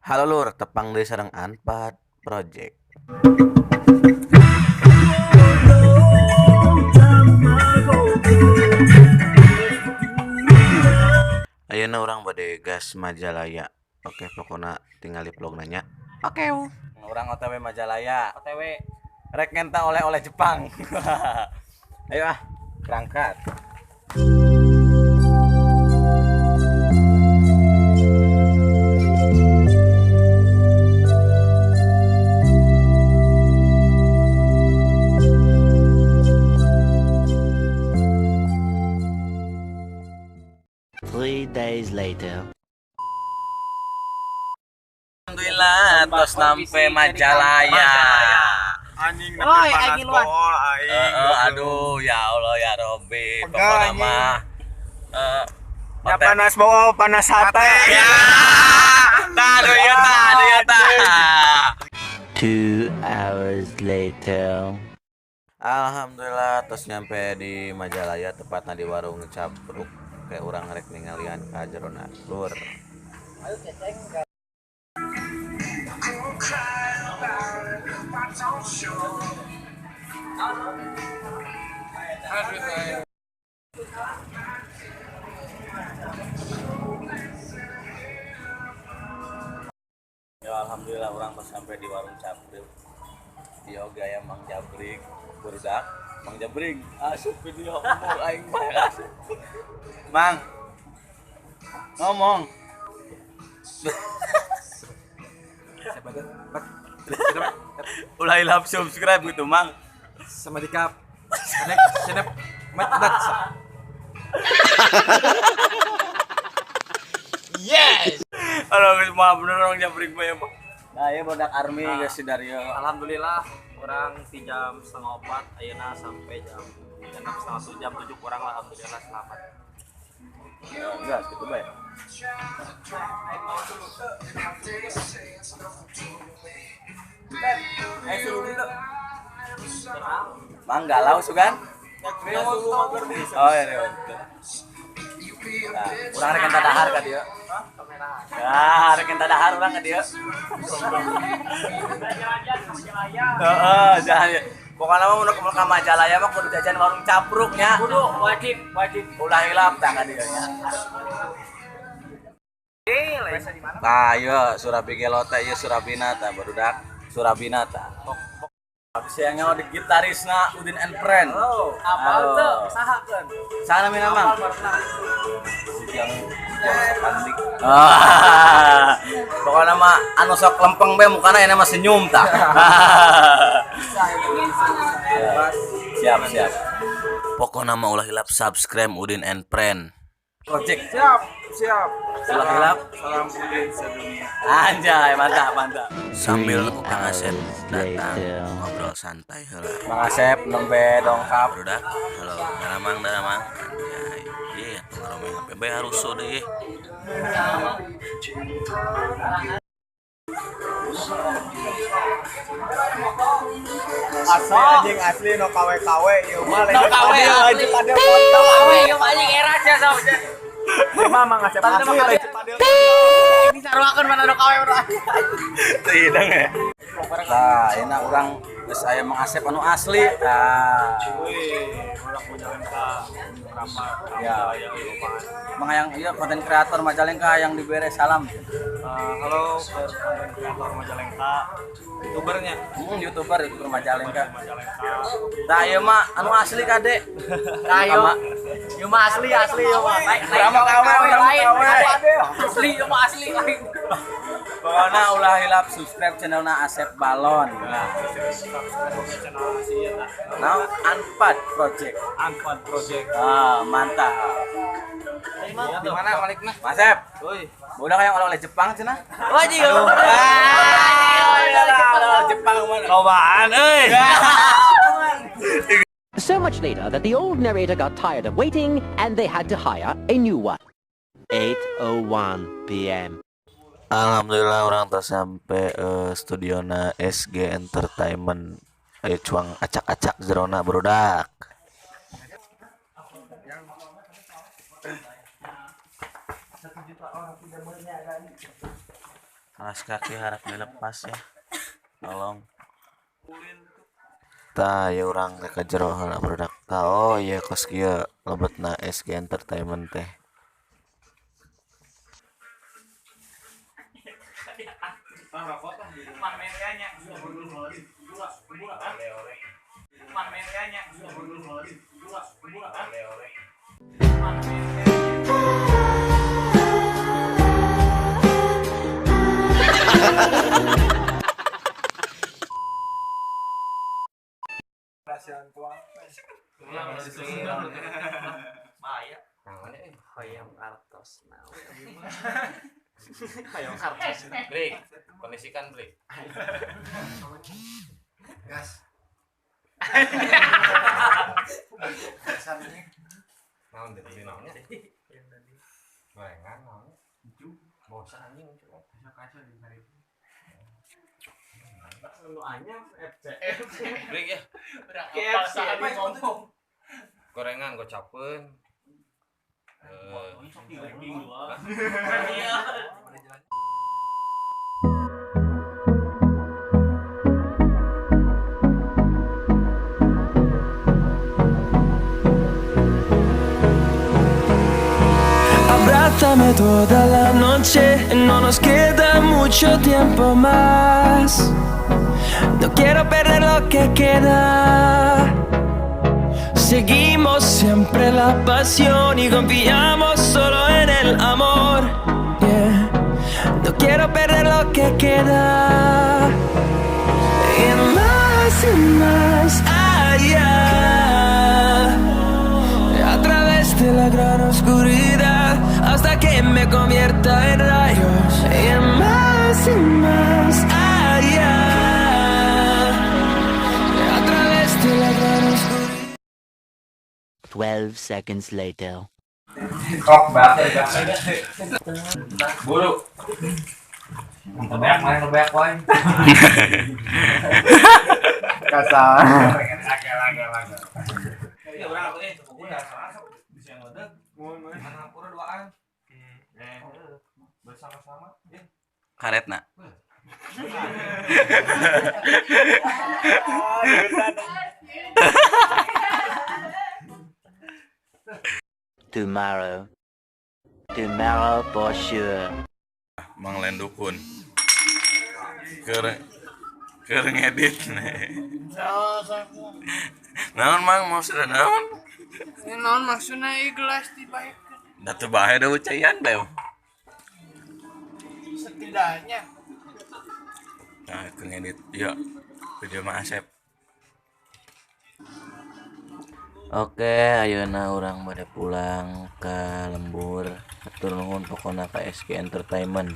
Halo lur, tepang deui sareng Anpad Project. Ayeuna urang bade gas Majalaya. Oke, pokona tinggal di vlogna nya. Oke. Urang OTW Majalaya. OTW. Rek ngenta oleh-oleh Jepang. Ayo ah, berangkat. 3 days later. Alhamdulillah, tos sampai Majalaya. Anjing Woi, nepi panas aing ngiluan. bool aing. Aduh, ya Allah ya Robbi, Pegel, pokokna anjing. mah Ya panas bool, panas hate. Ya. Tah, aduh ya tah, aduh ya tah. 2 hours later. Alhamdulillah tos nyampe di Majalaya, tepatnya di warung Capruk. Kayak urang rek ningalian ka jerona lur. Ya alhamdulillah urang tos sampai di warung Capruk. Yo gaya Mang Jabrik, barudak Mang Jabrik asup video umur aing mah asup. Mang ngomong. Ulah hilap subscribe gitu Mang. Sama dikap. Senep senep mat dat. Aduh geus mah bener Mang Jabrik mah ya Mang. Nah, ieu barudak army geus si Dario. Alhamdulillah orang di jam 3.30 ayeuna sampai jam 6.30 jam 7 kurang lah, alhamdulillah selamat. Enggak, gitu bae. Mang galau sugan? Oh iya, iya. Nah, urang rek enta dahar ka dieu. Nah, rek enta dahar urang ka dieu. Heeh, jangan. Pokoknya mah mun ka Majalaya mah kudu jajan warung Capruk nya. Kudu wajib, wajib. Ulah hilap tah ka dieu nya. Nah, ieu Surabi Gelo teh ieu Surabina tah barudak. Surabina tah. Siangnya di gitarisna Udin and Friend. Oh, apal teu saha keun? Saha namina Mang? Apal barudak. Yang Pandik. Ah, pokoknya mah anu sok lempeng be mukana ini mah senyum tah. Siap, siap. Pokoknya mah ulah hilap subscribe Udin and Friend. Project. Siap, siap. Ulah hilap. Salam Udin sedunia. Anjay, mantap, mantap. Sambil Kang Asep datang Later. ngobrol santai heula. Mang Asep nembe dongkap. Udah, halo, daramang, daramang. Anjay. Ih, atuh ngarome HP bae harusuh deui. Asli anjing asli no KW-KW ieu mah lain. No KW, asli. Lanjut ada foto. KW ieu mah anjing eras ya sok. Ieu mah Mang Asep asli lanjut ada. Ini saruakeun mana no KW bro. Teu hidang ya. Nah, enak urang geus aya Mang Asep anu asli. Tah. Wih, urang Majalengka berapa? Ya. Mang yang ieu konten kreator Majalengka yang dibere salam. Halo konten kreator Majalengka, youtubernya. YouTuber, YouTuber Majalengka. Majalengka. Tah ieu mah anu asli kade. Nah, ieu ieu mah asli asli ieu mah. Drama KW, lain. KW. Asli ieu mah asli lain. Pokoknya ulah hilap subscribe channelna Asep Balon. Nah, subscribe channel si eta. Nah, Anpad Project. Anpad Project. Ah, mantap. Di mana balikna? Mas Asep, Woi. udah kayak oleh-oleh Jepang cenah. Wajib. Oleh-oleh Jepang mana? Cobaan euy. So much later that the old narrator got tired of waiting and they had to hire a new one. 8:01 p.m. Alhamdulillah orang tak sampai studiona SG Entertainment. Ayo cuang acak-acak jerona barudak. Alas kaki harap dilepas ya. Tolong. Tah ya urang teh ka jero heula barudak. Tah oh iya kos kieu lebetna SG Entertainment teh. Hayang kartos. Beli, kondisikan beli. Gas. Naon deui naonnya? Gorengan naon? Bosan anjing. Lu anyam FCF. Beli ya. KFC ngomong. Gorengan gocapeun. Abrázame toda la noche, no nos queda mucho tiempo más. No quiero perder lo que queda. Seguimos siempre la pasión y confiamos solo en el amor. Yeah. No quiero perder lo que queda. Y más allá. A través de la gran oscuridad hasta que me convierta en rayos. Y más allá. A través de la gran oscuridad. 12 seconds later. Buru. Tebeak mana tebeak wae. Kasar. Ya urang atuh cukup bisa yang ledeg. Mana pura duaan. Bersama-sama ya. Karetna. Tomorrow. Tomorrow for sure. Mang Lendukun. Keur ngedit. Naon Mang maksudna naon? Naon maksudna ieu gelas dibaekeun? Da teu bae da ucayan bae. Setidaknya. Nah, keur ngedit ieu video Mang Asep. Oke, ayeuna urang bade pulang ka lembur. Hatur nuhun pokona ka SG Entertainment.